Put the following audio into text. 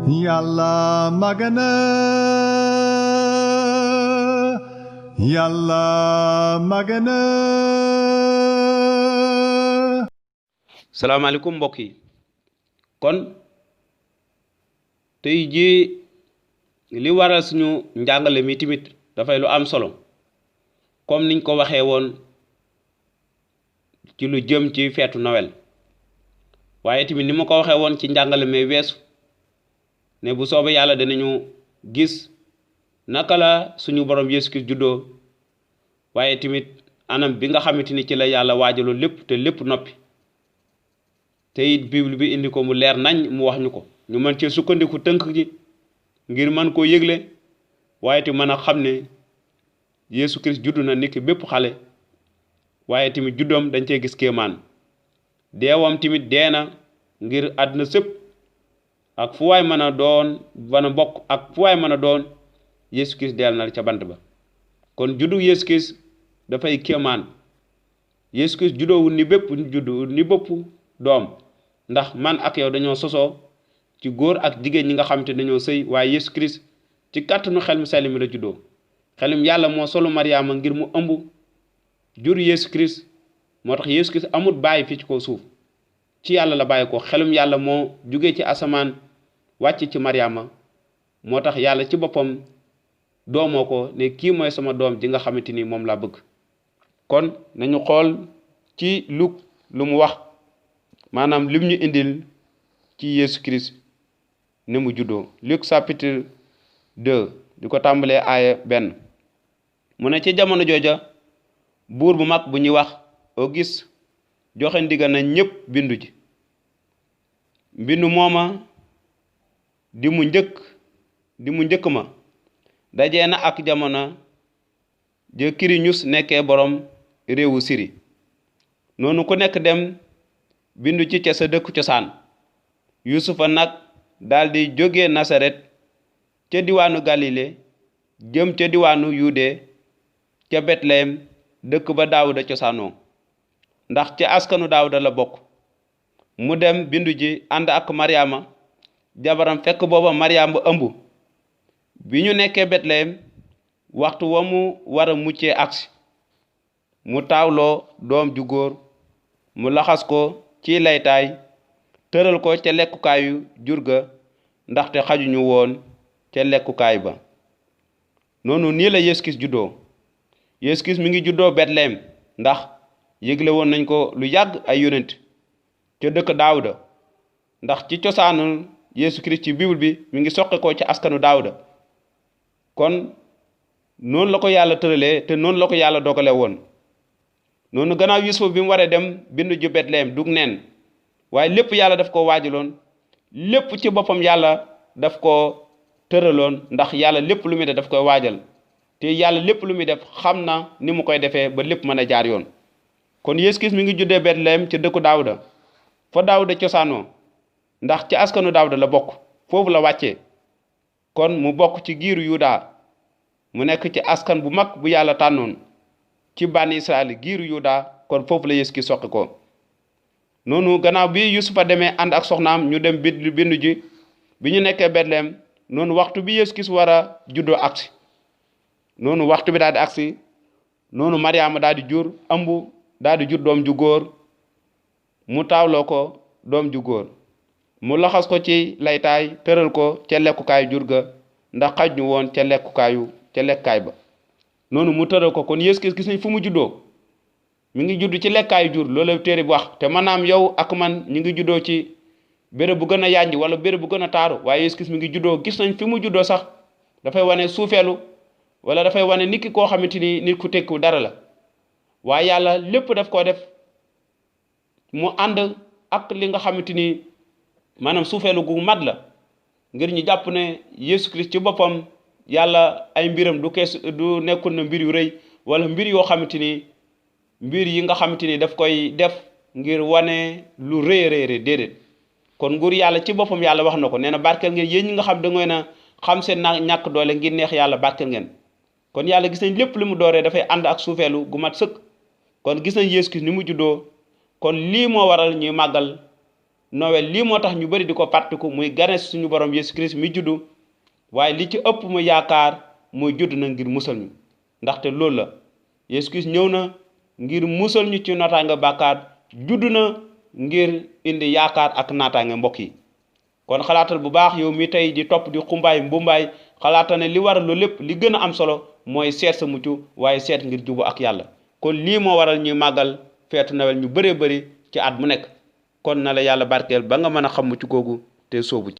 Yàlla magana Yàlla magana. salaamaaleykum mbokk yi kon tey ji li waral suñu njàngale mi tamit dafay lu am solo comme niñ ko waxee woon ci lu jëm ci feetu Noël waaye tamit ni ma ko waxee woon ci njàngale mi weesu ne bu soobee yàlla dinañu gis naka la suñu borom Yeesu Kirist juddoo waaye tamit anam bi nga xamante ni ci la yàlla waajaloon lépp te lépp noppi te it bible bi indi ko mu leer nañ mu wax ñu ko ñu mën cee sukkandiku tënk ji ngir mën koo yëgle waaye te mën a xam ne Yeesu Kirist juddu na niki bépp xale waaye tamit juddoom dañ cee gis kéemaan deewam tamit dee na ngir àdduna sëpp ak fu waay mën a doon mën a bokk ak fu waay mën a doon Yeesu Kirist deel na ca bant ba kon juddu Yeesu Kirist dafay kéemaan Yeesu Kirist juddoowul ni bépp juddu ni bépp doom ndax man ak yow dañoo sosoo ci góor ak jigéen ñi nga xam te dañoo sëy waaye Yeesu Kirist ci kàttanu xel mu sell mi la juddoo xelum yàlla moo solu Mariama ngir mu ëmb jur Yeesu Kirist moo tax Yeesu Kirist amut bàyyi fii ci kaw suuf ci yàlla la bàyyi ko xelum yàlla moo jugee ci asamaan wàcc ci Mariama moo tax yàlla ci boppam doomoo ko ne kii mooy sama doom ji nga xamante ni moom laa bëgg kon nañu xool ci Luk lu mu wax maanaam lim ñu indil ci Yeesu Kirist ni mu juddoo Luc chapitre 2 di ko tàmbalee aaya 1 mu ne ci jamono jooja buur bu mag bu ñuy wax Auguste joxe ndigal na ñépp bindu ji mbindu mooma di mu njëkk ma dajee na ak jamono je Kiriñus nekkee borom réewu Siri noonu ku nekk dem bindu ci ca sa dëkku cosaan Yusufa nag daldi jóge Nasaret ca diwaanu Galile jëm ca diwaanu Yude ca Betlehem dëkk ba Daawuda cosaanoo ndax ca askanu Daawuda la bokk mu dem bindu ji ànd ak Mariama jabaram fekk booba Mariama ëmb bi ñu nekkee Betlehem waxtu wa mu war a muccee agsi mu taawloo doom ju góor mu laxas ko ci laytaay tëral ko ca lekkukaayu jur ga ndaxte xajuñu woon ca lekkukaay ba noonu nii la Yeesu Kirist juddoo Yeesu Kirist mi ngi juddoo Betlehem ndax yëgle woon nañ ko lu yàgg ay yonent ca dëkk Daawuda ndax ci cosaanu Yeesu Kirist ci bible bi mi ngi soqe ko ci askanu Daawuda kon noonu la ko yàlla tëralee te noonu la ko yàlla dogale woon noonu gannaaw Yusufa bi mu waree dem bindu ju Betlehem dug neen waaye lépp yàlla daf ko waajaloon lépp ci boppam yàlla daf ko tëraloon ndax yàlla lépp lu muy def daf koy waajal te yàlla lépp lu muy def xam na ni mu koy defee ba lépp mën a jaar yoon kon Yeesu Kirist mi ngi juddee Betlehem ca dëkku Daawuda fa Daawuda cosaanoo ndax ci askanu Daawuda la bokk foofu la wàccee kon mu bokk ci giiru Yuda mu nekk ci askan bu mag bu yàlla tànnoon ci bànni Israël giiru Yuda kon foofu la Yeesu Kirist soqi ko noonu gannaaw bi Yusufa demee ànd ak soxnaam ñu dem bindu ji bi ñu nekkee Betlehem noonu waxtu bi Yeesu Kirist war a juddoo agsi noonu waxtu bi daal di agsi noonu Mariama daal di jur ëmb daal di jur doom ju góor mu taawloo ko doom ju góor mu laxas ko ci laytaay tëral ko ca lekkukaayu jur ga ndax xaj ñu woon ca lekkaay ba noonu mu tëral ko kon Yeesu Kirist gis nañ fu mu juddoo mi ngi judd ci lekkaayu jur loolu téere bi wax te maanaam yow ak man ñu ngi juddoo ci béréb bu gën a yànj wala béréb bu gën a taaru waaye Yeesu Kirist mi ngi juddoo gis nañ fi mu juddoo sax dafay wane suufeelu wala dafay wane nit ki koo xamante ni nit ku tekku dara la waaye yàlla lépp daf koo def mu ànd ak li nga xamante ni maanaam suufeelu gu mat la ngir ñu jàpp ne Yeesu Kirist ci boppam yàlla ay mbiram du nekkul na mbir yu rëy wala mbir yoo xamante ni mbir yi nga xamante ni daf koy def ngir wane lu rëy déedéet kon nguur yàlla ci boppam yàlla wax na ko nee na barkeel ngeen yéen ñi nga xam da ngeen a xam seen ñàkk doole ngir neex yàlla barkeel ngeen kon yàlla gis nañ lépp li mu dooree dafay ànd ak suufeelu gu mat sëkk kon gis nañ Yeesu Kirist ni mu juddoo kon lii moo waral ñuy màggal Noël lii moo tax ñu bari di ko fàttiku muy gane suñu borom Yesu Christ mi juddu waaye li ci ëpp mu yaakaar muy judd na ngir musal ñu ndaxte loolu la Yesu Christ ñëw na ngir musal ñu ci notaange bàkkaar judd na ngir indi yaakaar ak naataange mbokk yi kon xalaatal bu baax yow mi tey di topp di xumbaay mbumbaay xalaata ne li waral lu lépp li gën a am solo mooy seet sa mucc waaye seet ngir jubu ak yàlla kon lii moo waral ñuy màggal feetu Noël ñu bëree bëri ci at mu nekk kon na la yàlla barkeel ba nga mën a xam mucc googu te soobu ci